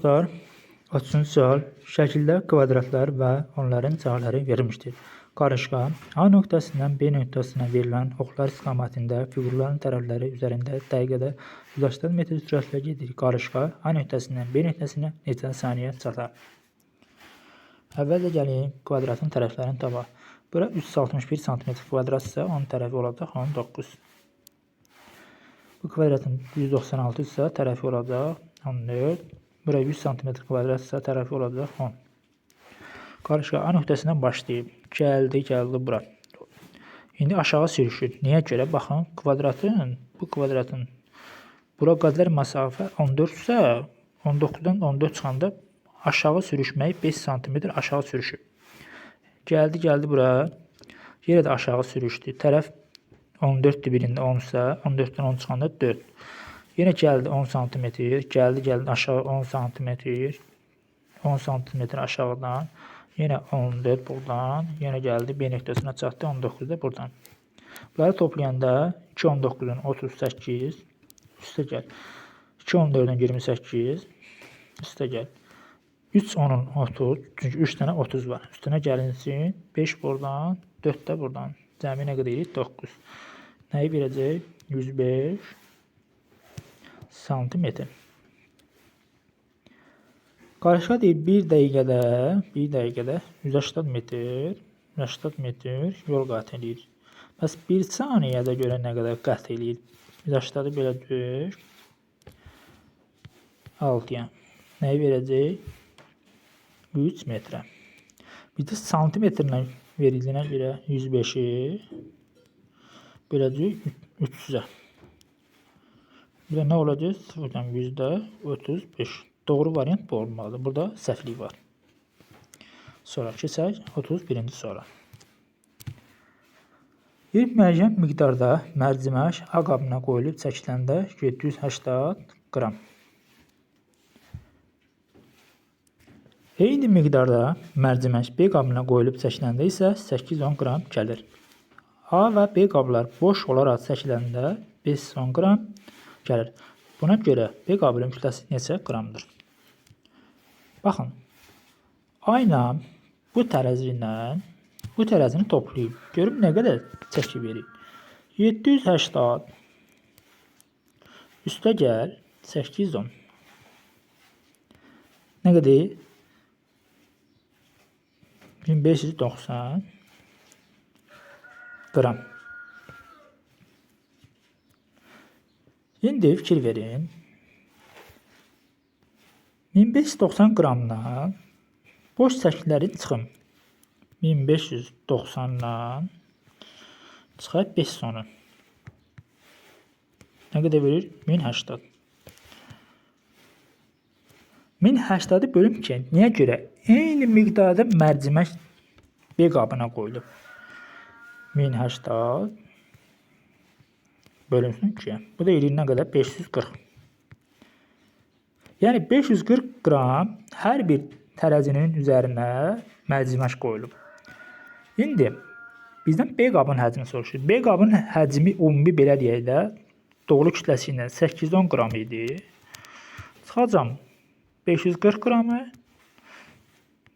Dostlar, 30-cu sual. Şəkildə kvadratlar və onların sahələri verilmişdir. Qarışqa A nöqtəsindən B nöqtəsinə verilən oxlar istiqamətində fiqurların tərəfləri üzərində dəqiqədə 180 metr sürətlə gedir. Qarışqa A nöqtəsindən B nöqtəsinə neçə saniyə çatar? Əvvəlcə gəlin kvadratın tərəflərini tapaq. Bura 361 sm kvadratsa onun tərəfi olacaq 19. Bu kvadratın 196 isə tərəfi olacaq 14. Bura 100 sm kvadratsa tərəfi olacaq 10. Qarışqa A nöqtəsindən başlayıb. Gəldi, gəldi bura. İndi aşağı sürüşür. Niyə görə? Baxın, kvadratın, bu kvadratın bura qədər məsafə 14 isə 19-dan 14 çıxanda aşağı sürüşmək 5 sm aşağı sürüşüb. Gəldi, gəldi bura. Yenə də aşağı sürüşdü. Tərəf 14-dür birində 10 isə 14-dən 10 çıxanda 4. Yenə gəldi 10 sm, gəldi, gəldi aşağı 10 sm, 10 sm aşağıdan, yenə 14 buradan, yenə gəldi B nöqtəsinə çatdı 19 da buradan. Bunları toplayanda 2 19-un 38, üstə gəl. 2 14-ün 28, üstə gəl. 3 10-un 30, çünki 3 dənə 30 var. Üstünə gəlinsin 5 buradan, 4 də buradan. Cəmi nə qədər eləyir? 9. Nəyi verəcək? 105 santimetr. Qarışqa deyir 1 dəqiqədə, 1 dəqiqədə 180 metr, 180 metr yol qət eləyir. Bəs 1 saniyədə görə nə qədər qət eləyir? 180-ı belə düş. 6-ya. Nəyi verəcək? 3 metrə. Bir də santimetrlə verildiyinə görə 105-i böləcək 300-ə. Bir də nə olacaq? 0,35. Doğru variant bu olmalıdır. Burada səhvlik var. Sonra keçək 31-ci suala. Bir müəyyən miqdarda mərcimək A qabına qoyulub çəkiləndə 780 qram. Eyni miqdarda mərcimək B qabına qoyulub çəkiləndə isə 810 qram gəlir. A və B qablar boş olaraq çəkiləndə 510 qram gəlir. Buna görə B qabının kütləsi neçə qramdır? Baxın, A ilə bu tərəzi ilə bu tərəzini toplayıb. Görüm nə qədər çəki verir. 780 üstə gəl 810. Nə qədər? 1590 qram. İndi fikir verin. 1590 qramdan boş çəkilərin çıxım. 1590-dan çıxaq 510-u. Nə qədər verir? 1080. 1080-ı bölüm ki, niyə görə? Eyni miqdarda mərcimək B qabına qoyulub. 1080 bölünsün 2-yə. Bu da eləyir nə qədər? 540. Yəni 540 qram hər bir tərəzinin üzərinə mərcimək qoyulub. İndi bizdən B qabının həcmini soruşur. B qabının həcmi ümumi belə deyək də dolu kütləsi ilə 810 qram idi. Çıxacam 540 qramı.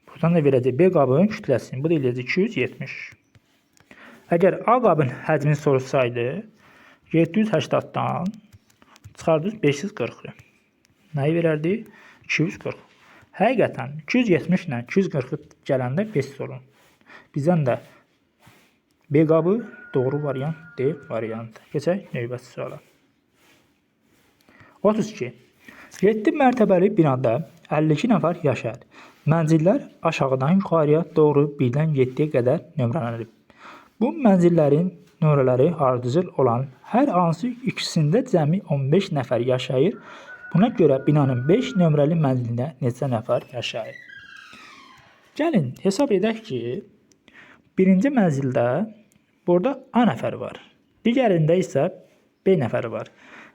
Buradan da verəcək B qabının kütləsini. Bu da eləyəcək 270. Əgər A qabın həcmini soruşsaydı 780-dan çıxardınız 540-ı. Nəyi verərdi? 240. Həqiqətən 270 ilə 240-ı gələndə 500 olur. Bizdən də B qabı doğru variant D variantı. Keçək növbəti suala. 32. 7 mərtəbəli binada 52 nəfər yaşayır. Mənzillər aşağıdan yuxarıya doğru 1-dən 7-yə qədər nömrələnib. Bu mənzillərin nömrələri ardıcıl olan hər hansı ikisində cəmi 15 nəfər yaşayır. Buna görə binanın 5 nömrəli mənzilində neçə nəfər yaşayır? Gəlin hesab edək ki, birinci mənzildə burada A nəfəri var. Digərində isə B nəfəri var.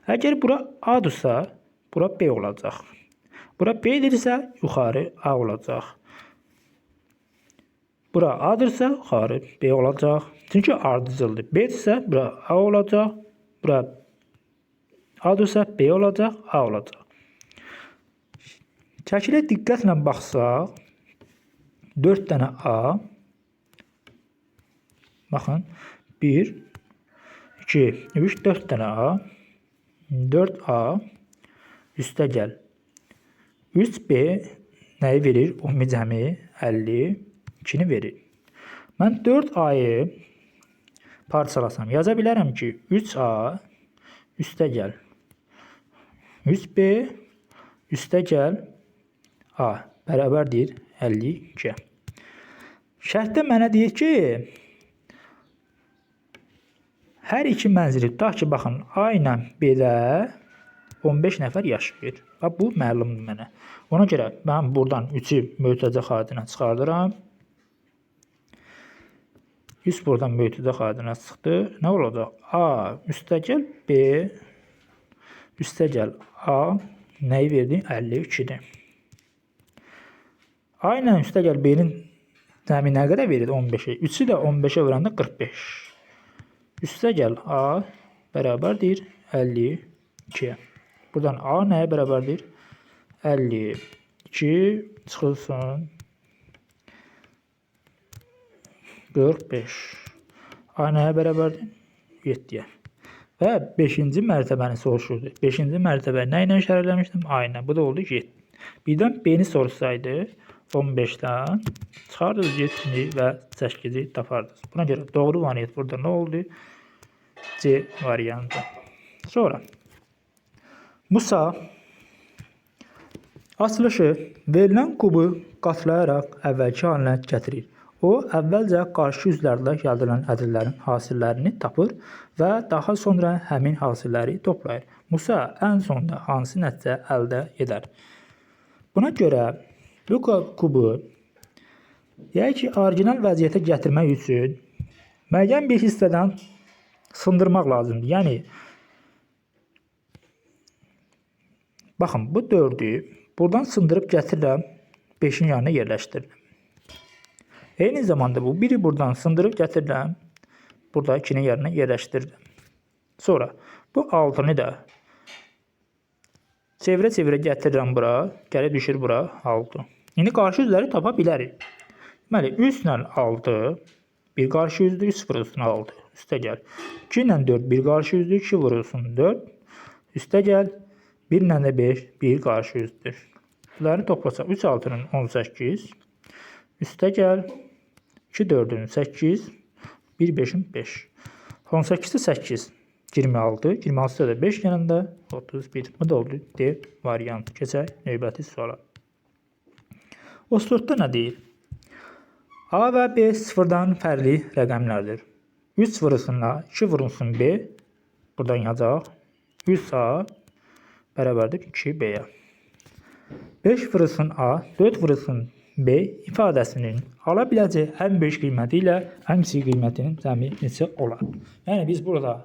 Əgər bura A-dırsa, bura B olacaq. Bura B-dirsə, yuxarı A olacaq. Bura A-dırsa, yuxarı B olacaq. Çünki ardıcıldır. B-dirsə, bura A olacaq. Bura A-dırsa, B olacaq, A olacaq. Şəkilə diqqətlə baxsaq, 4 dənə A, baxın, 1, 2, 3, 4 dənə A, 4A, üstə gəl. 3B nəyi verir? Ümumi cəmi 52-ni verir. Mən 4A'yı parçalasam, yaza bilərəm ki, 3A üstə gəl. 3B üstə gəl A bərabərdir 52. Şərtdə mənə deyir ki, hər iki mənzili, tutaq ki, baxın, A ilə B-də 15 nəfər yaşayır. Bax, bu məlumdur mənə. Ona görə mən buradan 3-ü mötərizə xaricinə çıxardıram. 3 buradan mötərizə xaricinə çıxdı. Nə olacaq? A üstəgəl B üstəgəl A nəyi verdi? 52-dir. A ilə üstəgəl B-nin cəmi nə qədər verir? 15-i. 3-ü də 15-ə vuranda 45. Üstəgəl A bərabərdir 52-yə. Buradan A nəyə bərabərdir? 52 çıxılsın 45. A nəyə bərabərdir? 7-yə. Və 5-ci mərtəbəni soruşurdu. 5-ci mərtəbə nə ilə işarələmişdim? A ilə. Bu da oldu 7. Birdən B-ni soruşsaydı 15-dən çıxardınız 7-ni və 8-i tapardınız. Buna görə doğru variant burada nə oldu? C variantı. Sonra Musa açılışı verilən kubu qatlayaraq əvvəlki halinə gətirir. O, əvvəlcə qarşı üzlərdə yaradılan ədədlərin hasillərini tapır və daha sonra həmin hasilləri toplayır. Musa ən sonda hansı nəticə əldə edər? Buna görə bu kubu deyək ki, orijinal vəziyyətə gətirmək üçün müəyyən bir hissədən sındırmaq lazımdır. Yəni, baxın, bu 4-ü buradan sındırıb gətirirəm, 5-in yanına yerləşdirirəm. Eyni zamanda bu 1-i buradan sındırıb gətirirəm, burada 2-nin yanına yerləşdirirəm. Sonra bu 6-nı da çevirə-çevirə gətirirəm bura, gəlib düşür bura 6. İndi qarşı üzləri tapa bilərik. Deməli, 3 ilə 6 bir qarşı üzdür, 3 vurulsun 6, üstə gəl. 2 ilə 4 bir qarşı üzdür, 2 vurulsun 4, üstə gəl. 1 ilə də 5 bir qarşı üzdür. Bunları toplasaq 3 6-nın 18, üstə gəl. 2 4-ün 8, 1 5-in 5. 18-də 8, 26, 26-da da 5 yanında 31. Bu da oldu D variantı. Keçək növbəti suala. 34-də nə deyir? A və B sıfırdan fərqli rəqəmlərdir. 3 vurulsun A, 2 vurulsun B. Buradan yazacaq. 3A bərabərdir 2B-yə. 5 vurulsun A, 4 vurulsun B ifadəsinin ala biləcəyi ən böyük qiyməti ilə ən kiçik qiymətinin cəmi neçə olar? Yəni biz burada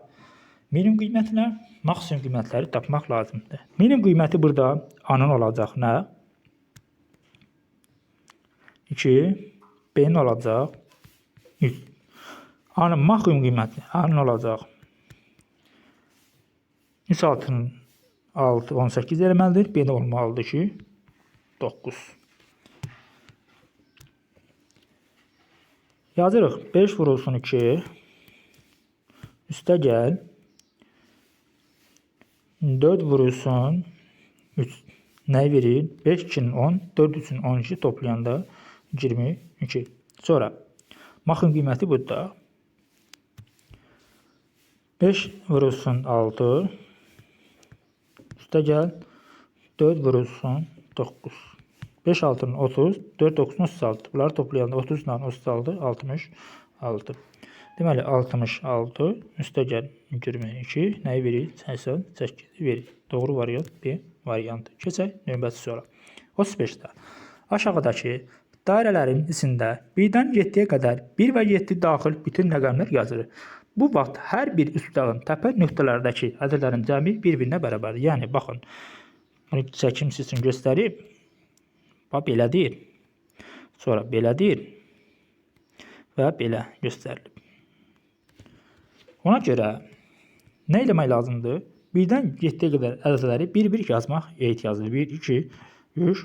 minimum qiymətlə maksimum qiymətləri tapmaq lazımdır. Minimum qiyməti burada A-nın olacaq nə? 2, B-nin olacaq 3. A-nın maksimum qiyməti A-nın olacaq 3 6-nın 6, 18 eləməlidir. B-də olmalıdır ki 9. Yazırıq 5 vurulsun 2, üstə gəl 4 vurulsun 3, nəyi verir? 5 2-nin 10, 4 3-ün 12 toplayanda 22. Sonra maksimum qiyməti budur. 5 vurulsun 6, üstə gəl 4 vurulsun 9. 5 6-nın 30, 4 9-un 36. Bunları toplayanda 30 ilə 36, 66. Deməli 66 üstə gəl 22 nəyi verir? 88 verir. Doğru variant B variantı. Keçək növbəti suala. 35-də aşağıdakı dairələrin içində 1-dən 7-yə qədər 1 və 7 daxil bütün rəqəmlər yazılır. Bu vaxt hər bir üçbucağın təpə nöqtələrdəki ədədlərin cəmi bir-birinə bərabərdir. Yəni baxın, bunu çəkim sizin göstərib. Bax, belədir. Sonra belədir. Və belə göstərilib. Ona görə nə eləmək lazımdır? 1-dən 7-yə qədər ədədləri bir-bir yazmaq ehtiyacdır. 1, 2, 3,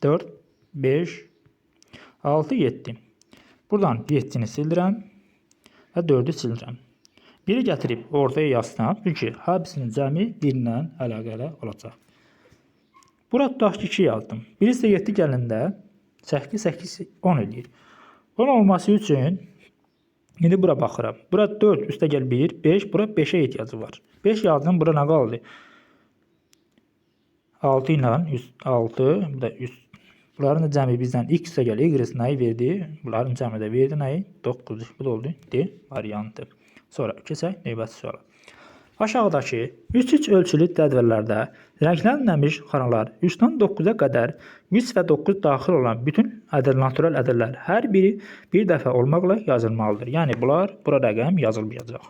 4, 5, 6, 7. Buradan 7-ni sildirəm və 4-ü sildirəm. 1-i gətirib ortaya yazsam, çünki hepsinin cəmi 1 ilə əlaqəli olacaq. Bura tutaq ki, 2 yazdım. Birisi də 7 gələndə 8, 8, 10 eləyir. 10 olması üçün indi bura baxıram. Bura 4, üstə gəl 1, 5, bura 5-ə ehtiyacı var. 5 yazdım, bura nə qaldı? 6 ilə 6, bu da 3. Bunların da cəmi bizdən x üstə gəl y nəyi verdi? Bunların cəmi də verdi nəyi? 9. Bu da oldu D variantı. Sonra keçək növbəti suala. Aşağıdakı 3-3 ölçülü cədvəllərdə rənglənməmiş xanalar 3-dən 9-a qədər 3 və 9 daxil olan bütün ədəd, natural ədədlər hər biri bir dəfə olmaqla yazılmalıdır. Yəni bunlar bura rəqəm yazılmayacaq.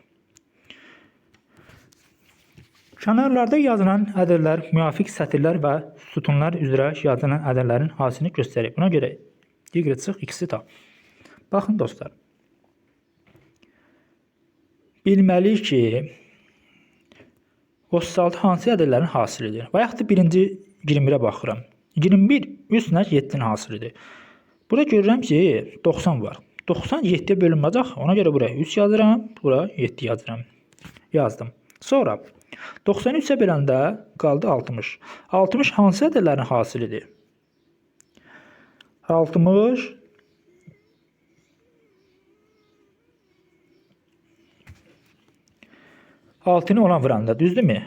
Kənarlarda yazılan ədədlər müvafiq sətirlər və sütunlar üzrə yazılan ədədlərin hasilini göstərir. Buna görə y çıx, x-i tap. Baxın dostlar. Bilməliyik ki, 36 hansı ədədlərin hasilidir? Və yaxud da birinci 21-ə baxıram. 21 3 ilə 7-nin hasilidir. Burada görürəm ki, 90 var. 90 7-yə bölünməyəcək. Ona görə buraya 3 yazıram, bura 7 yazıram. Yazdım. Sonra 93-ə böləndə qaldı 60. 60 hansı ədədlərin hasilidir? 60 6-nı ona vuranda, düzdürmü?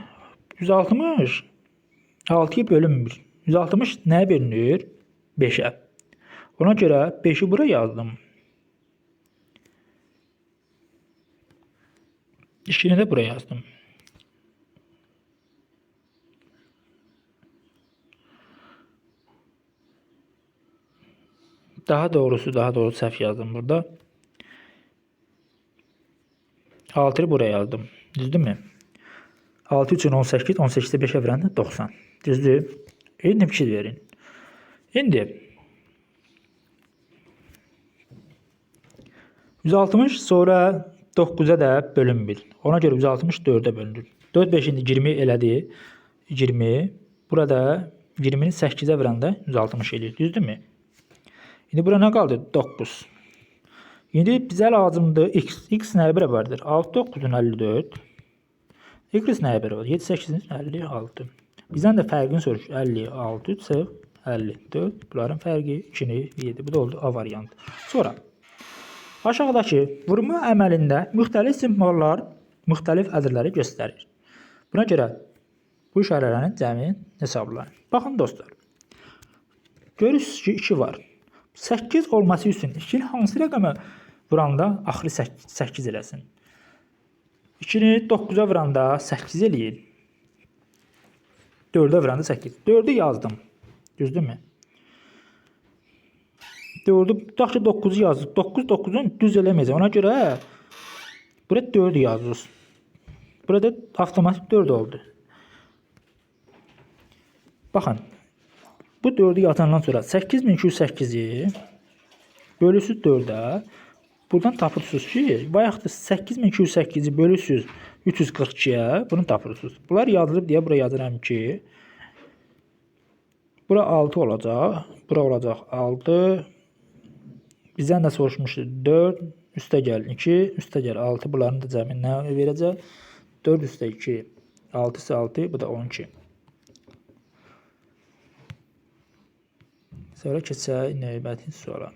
160 6-ya bölünmür. 160 nəyə bölünür? 5-ə. Ona görə 5-i bura yazdım. 2-ni də bura yazdım. Daha doğrusu səhv yazdım burada. 6-nı buraya yazdım. Düzdürmü? 6 üçün 18, 18-də 5-ə vuranda 90. Düzdür? İndi fikir verin. İndi 160 sonra 9-a da bölünmür. Ona görə 164-ə bölünür. 4, 5 indi 20 elədi. 20. Burada 20-ni 8-ə vuranda 160 eləyir. Düzdürmü? İndi bura nə qaldı? 9. İndi bizə lazımdır x. X nəyə bərabərdir? 6, 9-un 54. Y nəyə bərabərdir? 7, 8-in 56. Bizdən də fərqini soruşur. 56 çıx 54. Bunların fərqi 2-ni 7. Bu da oldu A variantı. Sonra aşağıdakı vurma əməlində müxtəlif simvollar müxtəlif ədədləri göstərir. Buna görə bu işarələrin cəmini hesablayın. Baxın dostlar. Görürsünüz ki 2 var. 8 olması üçün 2-ni hansı rəqəmə vuranda axırı 8 eləsin? 2-ni 9-a vuranda 8 eləyir. 4-ə vuranda 8. 4-ü yazdım. Düzdürmü? 4-ü, tutaq ki 9-u yazdım. 9, 9-un düz eləməyəcək. Ona görə burada 4-ü yazırız. Burada avtomatik 4 oldu. Baxın. Bu 4-ü yazandan sonra 8208-i bölürsünüz 4-ə. Buradan tapırsınız ki, və yaxud da 8208-i bölürsünüz 342-yə, bunu tapırsınız. Bunlar yazılıb deyə bura yazıram ki, bura 6 olacaq, bura olacaq 6. Bizdən də soruşmuşdu 4, üstə gəl 2, üstə gəl 6. Bunların da cəmi nə verəcək? 4 üstə 2, 6 isə 6, bu da 12. Sonra keçək növbəti suala.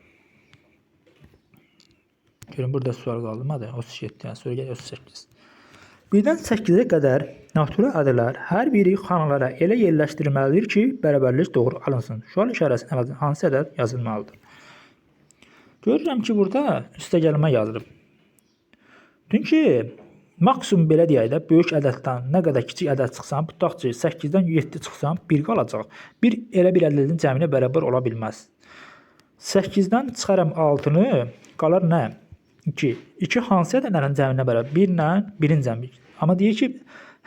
Görün, burada sual qaldı. 37, sonra gəl 38. 1-dən 8-ə qədər natural ədədlər hər biri xanalara elə yerləşdirilməlidir ki, bərabərlik doğru alınsın. Sual işarəsinin əvəzinə hansı ədəd yazılmalıdır? Görürəm ki, burada üstə gəlmə yazılıb. Çünki maksimum belə deyək də, böyük ədəddən nə qədər kiçik ədəd çıxsan, tutaq ki, 8-dən 7 çıxsan, 1 qalacaq. 1 elə bir ədədin cəminə bərabər ola bilməz. 8-dən çıxaram 6-nı, qalar nə? 2. 2 hansı ədədlərin cəminə bərabər? 1 ilə 1-in cəmi. Amma deyir ki,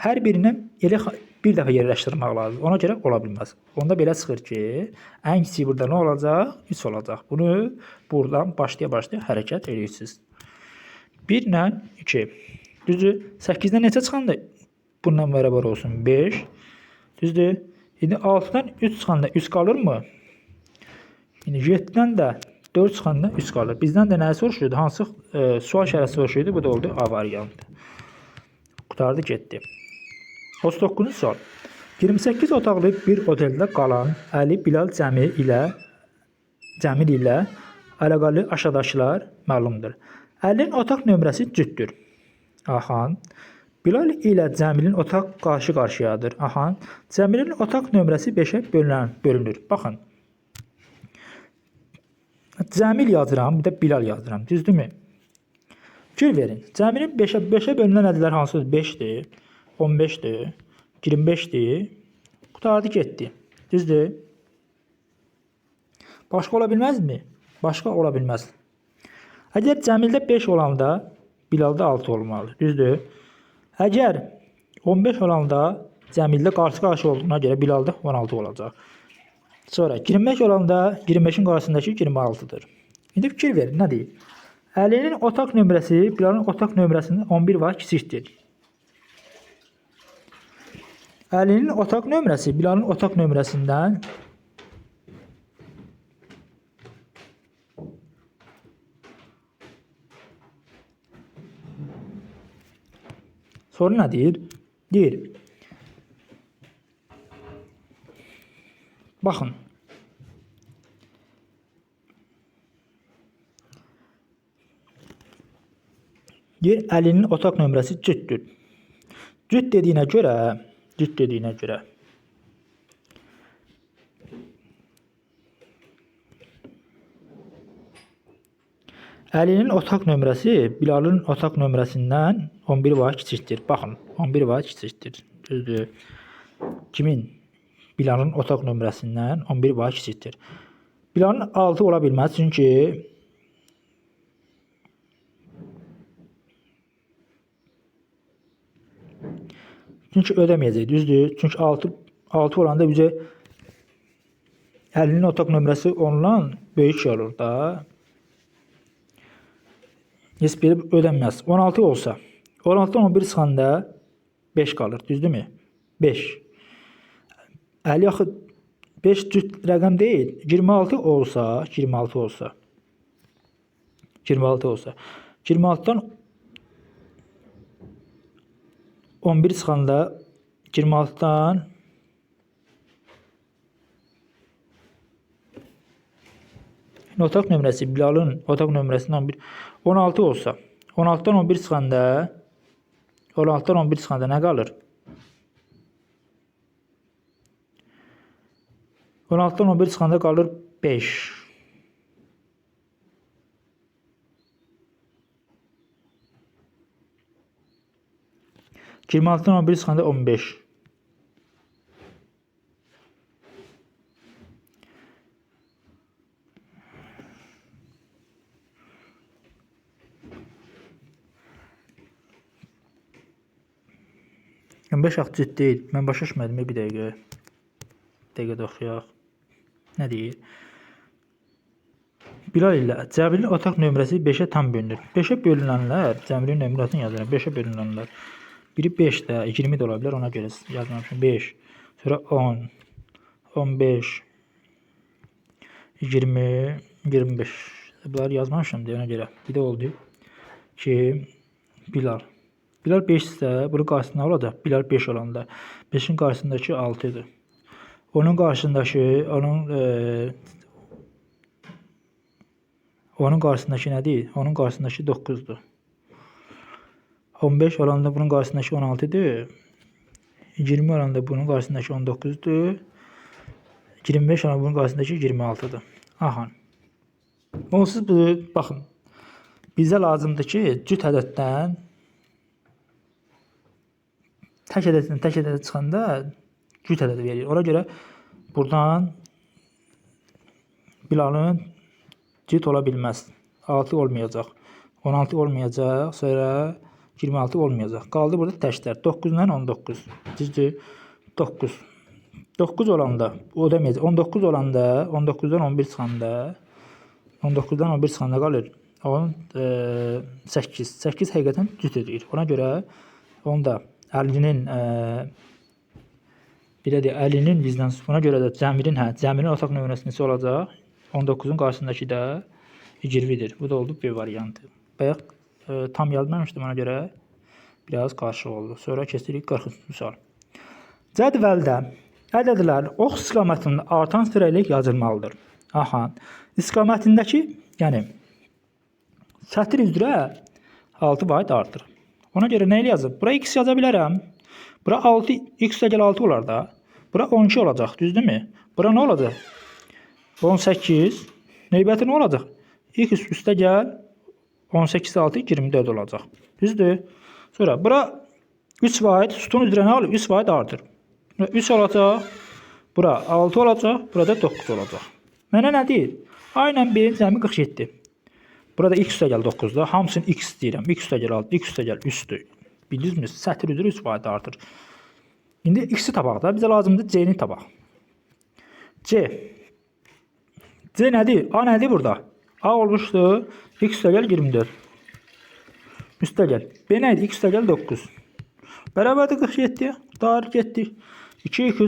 hər birini elə bir dəfə yerləşdirmək lazım. Ona görə ola bilməz. Onda belə çıxır ki, ən kiçiyi burada nə olacaq? 3 olacaq. Bunu buradan başlaya-başlaya hərəkət edirsiniz. 1 ilə 2. Düzdür? 8-dən neçə çıxanda bundan bərabər olsun? 5. Düzdür? İndi 6-dan 3 çıxanda 3 qalırmı? İndi 7-dən də 4 çıxanda 3 qalır. Bizdən də nəyi soruşurdu? Hansı sual işarəsi soruşurdu? Bu da oldu A variantı. Qurtardı, getdi. 39-cu sual. 28 otaqlı bir oteldə qalan Əli Bilal Cəmil ilə əlaqəli aşağıdakılar məlumdur. Əlinin otaq nömrəsi cütdür. Aha. Bilal ilə Cəmilin otaq qarşı-qarşıyadır. Aha. Cəmilin otaq nömrəsi 5-ə bölünür. Baxın. Cəmil yazıram, bir də Bilal yazıram. Düzdürmü? Fikir verin. Cəmilin 5-ə bölünən ədədlər hansıdır? 5-dir, 15-dir, 25-dir. Qurtardı, getdi. Düzdür? Başqa ola bilməzmi? Başqa ola bilməz. Əgər Cəmildə 5 olanda Bilalda 6 olmalıdır. Düzdür? Əgər 15 olanda Cəmildə qarşı-qarşı olduğuna görə Bilalda 16 olacaq. Sonra 25 olanda 25-in qarşısındakı 26-dır. İndi fikir verin, nə deyir? Əlinin otaq nömrəsi Bilalın otaq nömrəsindən 11 var kiçikdir. Əlinin otaq nömrəsi Bilalın otaq nömrəsindən sonra nə deyir? Deyir. Baxın. Deyir, Əlinin otaq nömrəsi cütdür. Cüt dediyinə görə, Əlinin otaq nömrəsi Bilalın otaq nömrəsindən 11 var kiçikdir. Baxın, 11 var kiçikdir. Düzdür. Kimin? Bilalın otaq nömrəsindən 11 var kiçikdir. Bilalın 6 ola bilməz, çünki ödəməyəcək, düzdür? Çünki 6 olanda bizə Əlinin otaq nömrəsi ondan böyük olur da. Heç biri ödənməz. 16 olsa, 16-dan 11 çıxanda 5 qalır, düzdürmü? 5. Əli axı 5 cüt rəqəm deyil. 26 olsa, 26 olsa. 26 olsa. 26-dan 11 çıxanda 26-dan otaq nömrəsi Bilalın otaq nömrəsindən 11 16 olsa, 16-dan 11 çıxanda 16-dan 11 çıxanda nə qalır? 16-dan 11 çıxanda qalır 5. 26-dan 11 çıxanda 15. 15 axı cüt deyil. Mən başa düşmədim bir dəqiqə. Bir dəqiqə də oxuyaq. Nə deyir? Bilal ilə Cəmilin otaq nömrəsi 5-ə tam bölünür. 5-ə bölünənlər, Cəmilin nömrəsini yazıram. 5-ə bölünənlər. Biri 5 də, 20 də ola bilər, ona görə yazmamışam. 5, sonra 10, 15, 20, 25. Bunları yazmamışam deyə ona görə. Bir də oldu ki, Bilal. Bilal 5 isə bunun qarşısında olacaq. Bilal 5 olanda. 5-in qarşısındakı 6-dır. Onun qarşısındakı, onun qarşısındakı nədir? Onun qarşısındakı 9-dur. 15 olanda bunun qarşısındakı 16-dır. 20 olanda bunun qarşısındakı 19-dur. 25 olanda bunun qarşısındakı 26-dır. Aha. Onsuz bu, baxın. Bizə lazımdır ki, cüt ədəddən tək ədəddən tək ədədə çıxanda cüt ədəd verir. Ona görə buradan Bilalın cüt ola bilməz. 6 olmayacaq. 16 olmayacaq. Sonra 26 olmayacaq. Qaldı burada təklər. 9 ilə 19. Düzdür? 9. 9 olanda o deməyəcək. 19 olanda 19-dan 11 çıxanda 19-dan 11 çıxanda qalır 8. 8 həqiqətən cüt edir. Ona görə onda Əlinin belə deyək, Əlinin bizdən ona görə də Cəmilin, hə, Cəmilin otaq nömrəsi neçə olacaq? 19-un qarşısındakı də 20-dir. Bu da oldu B variantı. Bayaq tam yazmamışdım, ona görə biraz qarışıq oldu. Sonra keçirik 43-cü sual. Cədvəldə ədədlər ox istiqamətində artan sıra ilə yazılmalıdır. Aha, istiqamətindəki, yəni sətir üzrə 6 vahid artır. Ona görə nə ilə yazıb? Bura x yaza bilərəm. Bura 6, x gəl 6 olar da. Bura 12 olacaq, düzdürmü? Bura nə olacaq? 18. Növbəti nə olacaq? X üstə gəl 18 6 24 olacaq. Düzdür? Sonra bura 3 vahid sütun üzrə nə olur? 3 vahid artır. 3 olacaq. Bura 6 olacaq. Burada 9 olacaq. Mənə nə deyir? A ilə B-nin cəmi 47. Burada x üstə gəl 9-da. Hamısını x deyirəm. X üstə gəl 6, x üstə gəl 3-dür. Bildinizmi? Sətir üzrə 3 vahid artır. İndi x-i tapaq da. Bizə lazımdır C-ni tapaq. C. C nədir? A nədir burada? A olmuşdu. X üstə gəl 24. Üstə gəl. B nə idi? X üstə gəl 9. Bərabərdir 47. Dar getdik. 2x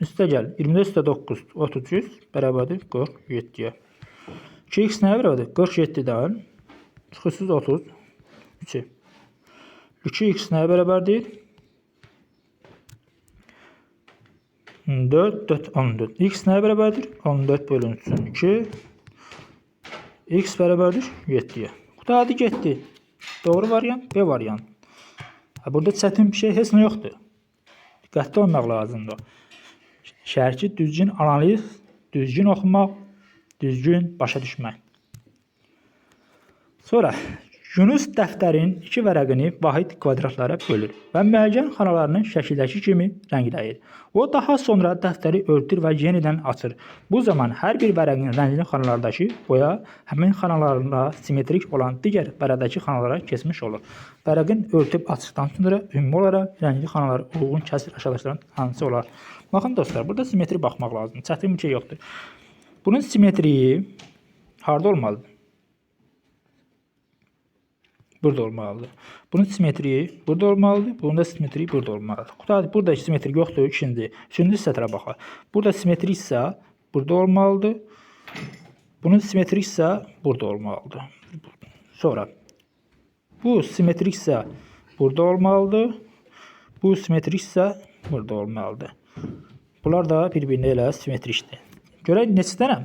üstə gəl. 24 üstə 9. 33 bərabərdir 47-yə. 2x nəyə bərabərdir? 47-dən çıxırsınız 33. 2x nəyə bərabərdir? 4, 4, 14. X nəyə bərabərdir? 14 bölünsün 2. X bərabərdir 7-yə. Qurtardı getdi. Doğru variant B variant. Burada çətin bir şey heç nə yoxdur. Diqqətli olmaq lazımdır. Şərki düzgün analiz, düzgün oxumaq, düzgün başa düşmək. Sonra Yunus dəftərin iki vərəqini vahid kvadratlara bölür və müəyyən xanalarını şəkildəki kimi rəngləyir. O daha sonra dəftəri örtür və yenidən açır. Bu zaman hər bir vərəqin rəngli xanalardakı boya həmin xanalarla simmetrik olan digər vərəqdəki xanalara keçmiş olur. Vərəqin örtüb açdıqdan sonra ümumi olaraq rəngli xanalara uyğun kəsir aşağıdakıların hansı olar? Baxın dostlar, burada simmetri baxmaq lazımdır. Çətin bir şey yoxdur. Bunun simmetriyi harda olmalıdır? Burada olmalıdır. Bunun simmetriyi burada olmalıdır. Bunun da simmetriyi burada olmalıdır. Qurtardı. Burada simmetri yoxdur. İkinci. Üçüncü sətrə baxaq. Burada simmetri isə burada olmalıdır. Bunun simmetri isə burada olmalıdır. Sonra bu simmetrik isə burada olmalıdır. Bu simmetrik isə burada olmalıdır. Bunlar da bir-birinə elə simmetrikdir. Görək neçə dənə?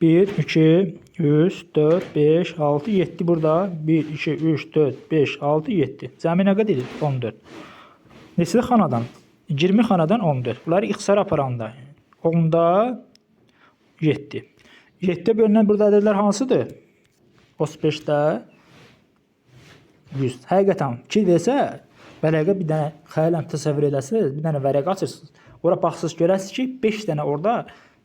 1, 2, 3, 4, 5, 6, 7 burada. 1, 2, 3, 4, 5, 6, 7. Cəmi nə qədər edir? 14. Neçə xanadan? 20 xanadan 14. Bunları ixtisara aparanda 10-da 7. 7-ə bölünən burada ədədlər hansıdır? 35-də 100. Həqiqətən 2 versə, vərəqə bir dənə xəyalən təsəvvür edəsiniz, bir dənə vərəq açırsınız. Ora baxsınız, görəsiniz ki, 5 dənə orada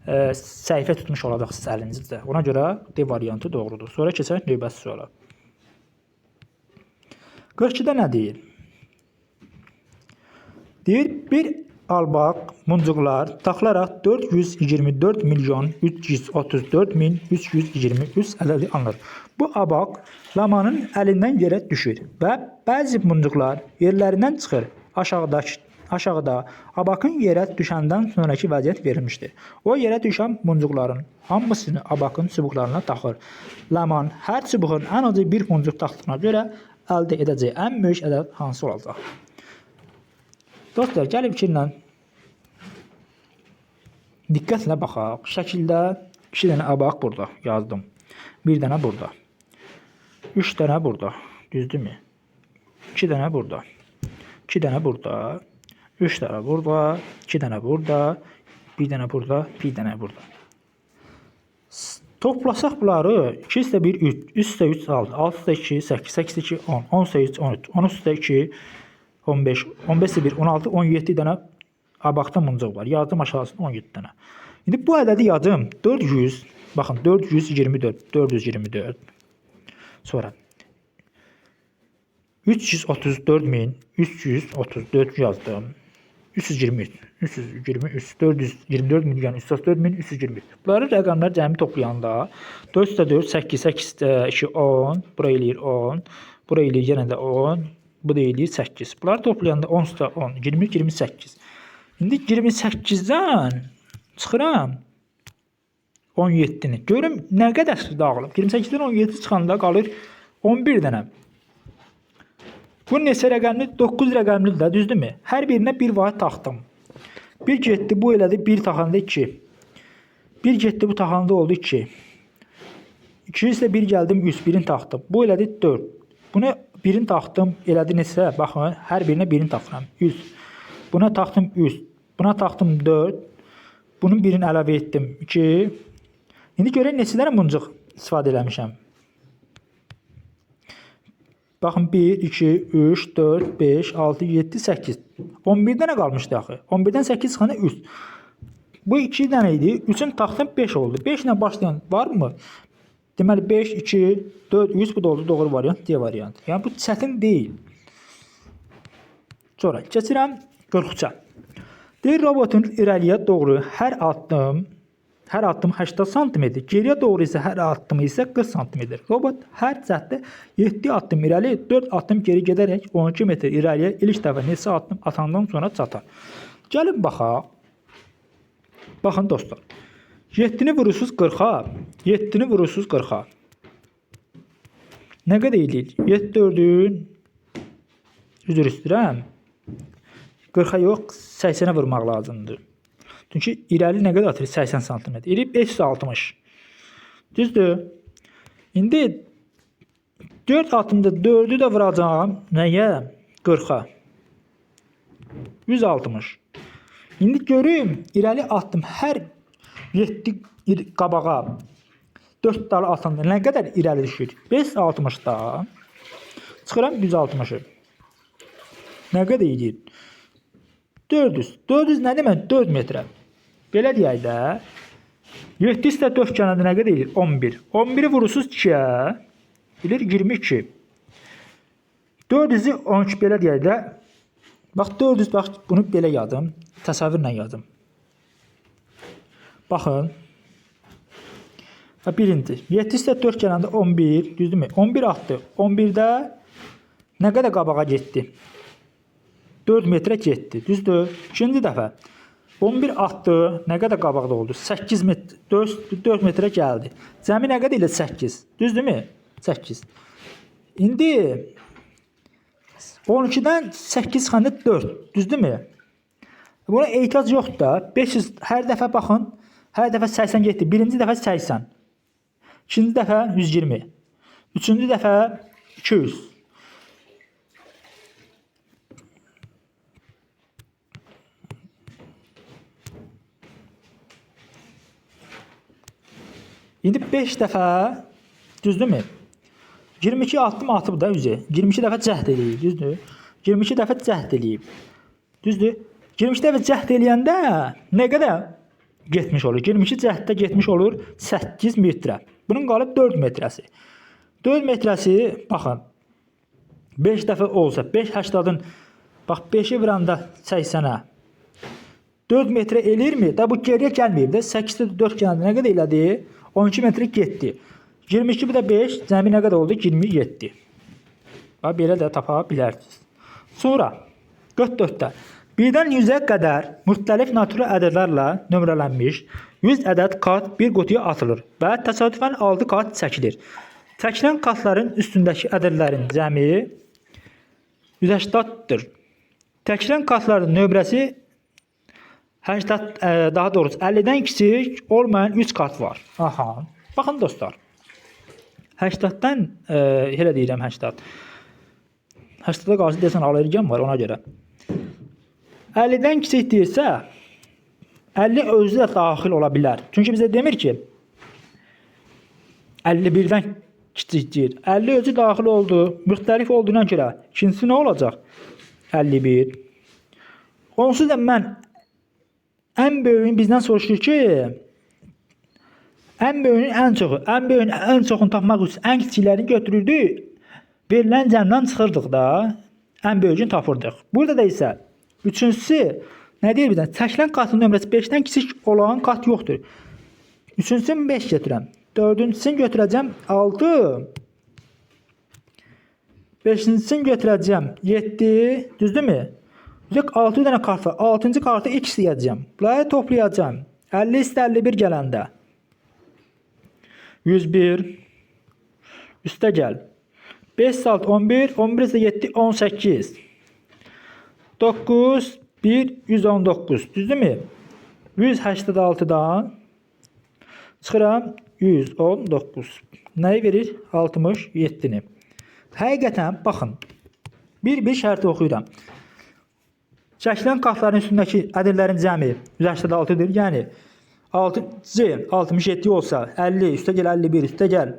səhifə tutmuş olacaqsınız əlinizdə. Ona görə D variantı doğrudur. Sonra keçək növbəti suala. 42-də nə deyir? Deyir, bir albaq muncuqlar taxılaraq 424 milyon 334 min 323 ədədi alınır. Bu abaq lamanın əlindən yerə düşür və bəzi muncuqlar yerlərindən çıxır. Aşağıda abakın yerə düşəndən sonraki vəziyyət verilmişdir. O yerə düşən muncuqların hamısını abakın çubuqlarına taxır. Laman hər çubuğun ən azı bir muncuq taxdığına görə əldə edəcəyi ən böyük ədəd hansı olacaq? Dostlar, gəlin fikirlə diqqətlə baxaq. Şəkildə 2 dənə abaq burada yazdım. 1 dənə burada. 3 dənə burada. Düzdürmü? 2 dənə burada. 2 dənə burada. 3 dənə burada, 2 dənə burada, 1 dənə burada, 1 dənə burada. Toplasaq bunları 2 üstə 1, 3, 3 üstə 3, 6, 6 üstə 2, 8, 8 üstə 2, 10, 10 üstə 3, 13, 13 üstə 2, 15, 15 üstə 1, 16, 17 dənə abaqda muncuq var. Yazdım aşağısında 17 dənə. İndi bu ədədi yazım. 400, baxın 424, 424. Sonra 334.334 yazdım. 323, 323, 424 milyon, 334 min, 323. Bunları rəqəmlər cəmi toplayanda 4 üstə 4, 8, 8 üstə 2, 10, bura eləyir 10, bura eləyir yenə də 10, bu da eləyir 8. Bunları toplayanda 10 üstə 10, 20, 28. İndi 28-dən çıxıram. 17-ni. Görüm nə qədər dağılıb. 28-dən 17 çıxanda qalır 11 dənə. Bu neçə rəqəmli? 9 rəqəmli də, düzdürmü? Hər birinə bir vahid taxdım. 1 getdi, bu elədi, 1 taxanda 2. 1 getdi, bu taxanda oldu 2. 2 isə 1 gəldim, 3, birini taxdım. Bu elədi 4. Bunu birini taxdım, elədi neçə? Baxın, hər birinə birini taxıram. 3. Buna taxdım 3. Buna taxdım 4. Bunun birini əlavə etdim 2. İndi görək neçə dənə muncuq istifadə eləmişəm. Baxın 1, 2, 3, 4, 5, 6, 7, 8. 11 dənə qalmışdı axı. 11-dən 8 çıxanda 3. Bu 2 dənə idi. 3-ün taxtım 5 oldu. 5 ilə başlayan varmı? Deməli 5, 2, 4, 3 bu da oldu doğru variant, D variantı. Yəni bu çətin deyil. Sonra keçirəm 43-ə. Deyir robotun irəliyə doğru hər addım 80 sm, geriyə doğru isə hər addımı isə 40 sm. Robot hər cəhddə 7 addım irəli, 4 addım geri gedərək 12 metr irəliyə ilk dəfə neçə addım atandan sonra çatar. Gəlin baxaq. Baxın dostlar. 7-ni vurursunuz 40-a, 7-ni vurursunuz 40-a. Nə qədər eləyir? 7 4-ün üzr istəyirəm. 40-a yox, 80-ə vurmaq lazımdır. Çünki irəli nə qədər atır? 80 sm. İri 560. Düzdür? İndi 4 addımda 4-ü də vuracağam. Nəyə? 40-a. 160. İndi görüm, irəli atdım hər 7 qabağa 4 dalı atanda nə qədər irəli düşür? 560-da çıxıram 160-ı. Nə qədər eləyir? 400. 400 nə demək? 4 metrə. Belə deyək də. 7 isə 4 gələndə nə qədər eləyir? 11. 11-i vurursunuz 2-yə. Eləyir 22. 400-ü 12 belə deyək də. Bax 400, bax bunu belə yazım. Təsəvvürlə yazım. Baxın. Birinci. 7 isə 4 gələndə 11, düzdürmü? 11 atdı. 11-də nə qədər qabağa getdi? 4 metrə getdi. Düzdür? İkinci dəfə 11 atdı. Nə qədər qabaqda oldu? 8 metr, 4 metrə gəldi. Cəmi nə qədər ilə 8. Düzdürmü? 8. İndi 12-dən 8 çıxanda 4. Düzdürmü? Buna ehtiyac yoxdur da. 500 hər dəfə baxın. Hər dəfə 80 getdi. Birinci dəfə 80. İkinci dəfə 120. Üçüncü dəfə 200. İndi 5 dəfə, düzdürmü? 22 addım atıb da üzü. 22 dəfə cəhd eləyib, düzdür? 22 dəfə cəhd eləyib. Düzdür? 22 dəfə cəhd eləyəndə nə qədər getmiş olur? 22 cəhddə getmiş olur 8 metrə. Bunun qalıb 4 metrəsi. 4 metrəsi, baxın, 5 dəfə olsa, 5 80-ın, bax 5-i vuranda 80-ə 4 metrə eləyirmi? Da bu geriyə gəlməyib də. 8-də 4 gələndə nə qədər elədi? 12 metrə getdi. 22 bir də 5, cəmi nə qədər oldu? 27. Bax, belə də tapa bilərsiniz. Sonra 44-də 1-dən 100-ə qədər müxtəlif natural ədədlərlə nömrələnmiş 100 ədəd kart bir qutuya atılır və təsadüfən 6 kart çəkilir. Çəkilən kartların üstündəki ədədlərin cəmi 180-dir. Çəkilən kartların nömrəsi 80, daha doğrusu 50-dən kiçik olmayan 3 kart var. Aha. Baxın dostlar. 80-dən elə deyirəm 80. 80-ə qarşı deyəsən allergiyam var ona görə. 50-dən kiçik deyilsə 50 özü də daxil ola bilər. Çünki bizə demir ki 51-dən kiçik deyir. 50 özü daxil oldu. Müxtəlif olduğuna görə ikincisi nə olacaq? 51. Onsuz da mən ən böyüyün bizdən soruşur ki, ən böyüyün ən çoxu, ən böyüyün ən çoxunu tapmaq üçün ən kiçiklərini götürürdü. Verilən cəmdən çıxırdıq da, ən böyüyünü tapırdıq. Burada da isə üçüncüsü nə deyir bizdən? Çəkilən kartın nömrəsi 5-dən kiçik olan kart yoxdur. Üçüncüsünü 5 götürəm. Dördüncüsünü götürəcəm 6. Beşincisini götürəcəm 7. Düzdürmü? Yox, 6 dənə kart var. 6-cı kartı X deyəcəm. Bunları toplayacağam. 50 üstə 51 gələndə. 101 üstə gəl. 5 6 11, 11 isə 7 18. 9 1 119. Düzdürmü? 186-dan çıxıram 119. Nəyi verir? 67-ni. Həqiqətən baxın. Bir şərti oxuyuram. Çəkilən kartların üstündəki ədədlərin cəmi 186-dır. Yəni 6 C 67 olsa 50 üstə gəl 51 üstə gəl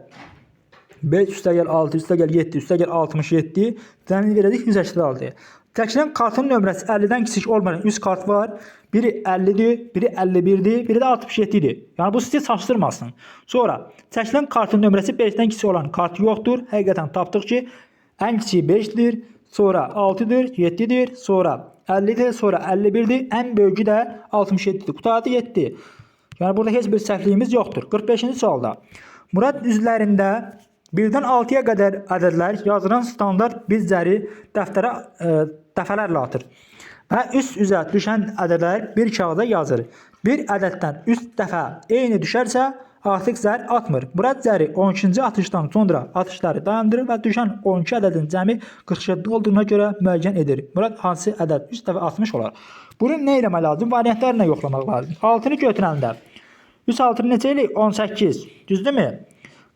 5 üstə gəl 6 üstə gəl 7 üstə gəl 67 cəmini verəcək 186. Çəkilən kartın nömrəsi 50-dən kiçik olmayan 3 kart var. Biri 50-dir, biri 51-dir, biri də 67-dir. Yəni bu sizi çaşdırmasın. Sonra çəkilən kartın nömrəsi 5-dən kiçik olan kart yoxdur. Həqiqətən tapdıq ki, ən kiçiyi 5-dir, sonra 6-dır, 7-dir, sonra 50-dir, sonra 51-dir, ən böyüyü də 67-dir. Qutardı 7. Yəni burada heç bir səhvliyimiz yoxdur. 45-ci sualda Murad üzlərində 1-dən 6-ya qədər ədədlər yazılan standart bir zəri dəftərə dəfələrlə atır. Və üst üzə düşən ədədlər bir kağıza yazır. Bir ədəddən 3 dəfə eyni düşərsə, artıq zər atmır. Murad zəri 12-ci atışdan sonra atışları dayandırır və düşən 12 ədədin cəmi 47 olduğuna görə müəyyən edir. Murad hansı ədəd 3 dəfə atmış olar? Bunu nə eləmək lazım? Variantlarla yoxlamaq lazım. 6-nı götürəndə 3 6 neçə eləyir? 18. Düzdürmü?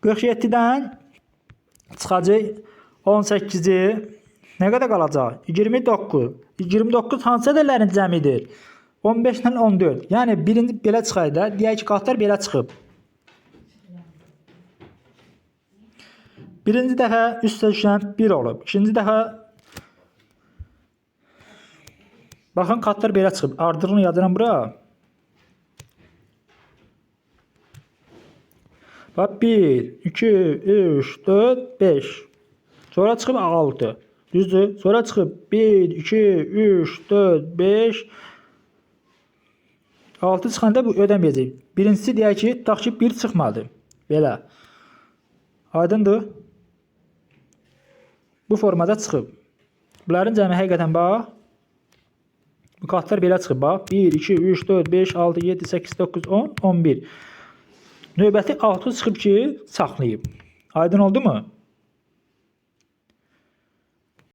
47-dən çıxacaq 18-i nə qədər qalacaq? 29. 29 hansı ədədlərin cəmidir? 15 ilə 14. Yəni birinci belə çıxaydı da, deyək ki, kartlar belə çıxıb. Birinci dəfə üstə düşən 1 olub. İkinci dəfə baxın kartlar belə çıxıb. Ardını yazıram bura. Bax 1, 2, 3, 4, 5. Sonra çıxıb 6. Düzdür? Sonra çıxıb 1, 2, 3, 4, 5. 6 çıxanda bu ödəməyəcək. Birincisi deyək ki, tutaq ki 1 çıxmadı. Belə. Aydındır? Bu formada çıxıb. Bunların cəmi həqiqətən bax. Bu kartlar belə çıxıb bax. 1, 2, 3, 4, 5, 6, 7, 8, 9, 10, 11. Növbəti 6 çıxıb ki, saxlayıb. Aydın oldu mu?